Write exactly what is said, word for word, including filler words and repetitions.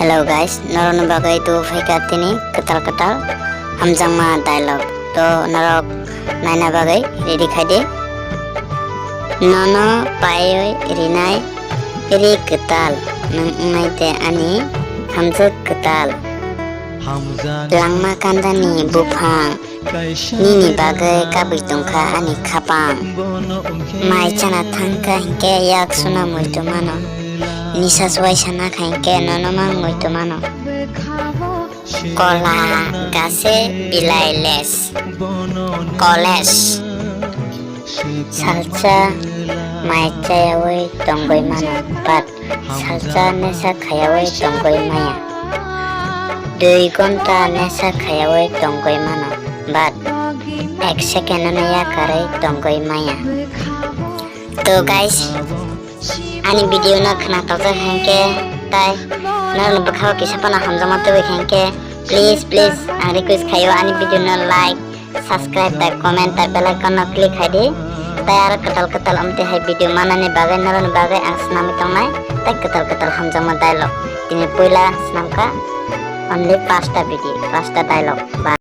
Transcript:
Hello guys, norokni bagwi tu phaikha tini kwtal kwtal hamjakma dialogue. To norok naina bagwi ready khai di. Nono paiwi rinai ri kwtal, nwng wngnai de ani hamjwk kwtal. Langma kandani buphang, nini bagwi kabwi tongkha ani khapang. Mai chana thangkha hinkhe yak suna muitu mano. Nisa suwai sana kha hinkhe nono mang muitu mano. Kola gase bilai les. Koles. Salsa mai chayawi tongwi mano, but salsa nesa khayawi tongwi maya. Dui gonta nesa khayawi tongwi mano, but ek second no yakarwi tongwi maya. To guys, ani video no khna tokjak hinkhe tai norokni bwkhao kisa phano hamjakma tubui hinkhe, please, please, ang request khaio ani video no like, subscribe tai comment tai bell icon no click khai di. Tai aro kwtal kwtal amtwi hai video manani bagwi norokni bagwi ang swnamwi tongnai. Tai kwtal kwtal hamjakma dialogue. Tini puila swnamkha only pasta video, pasta dialogue. Bye.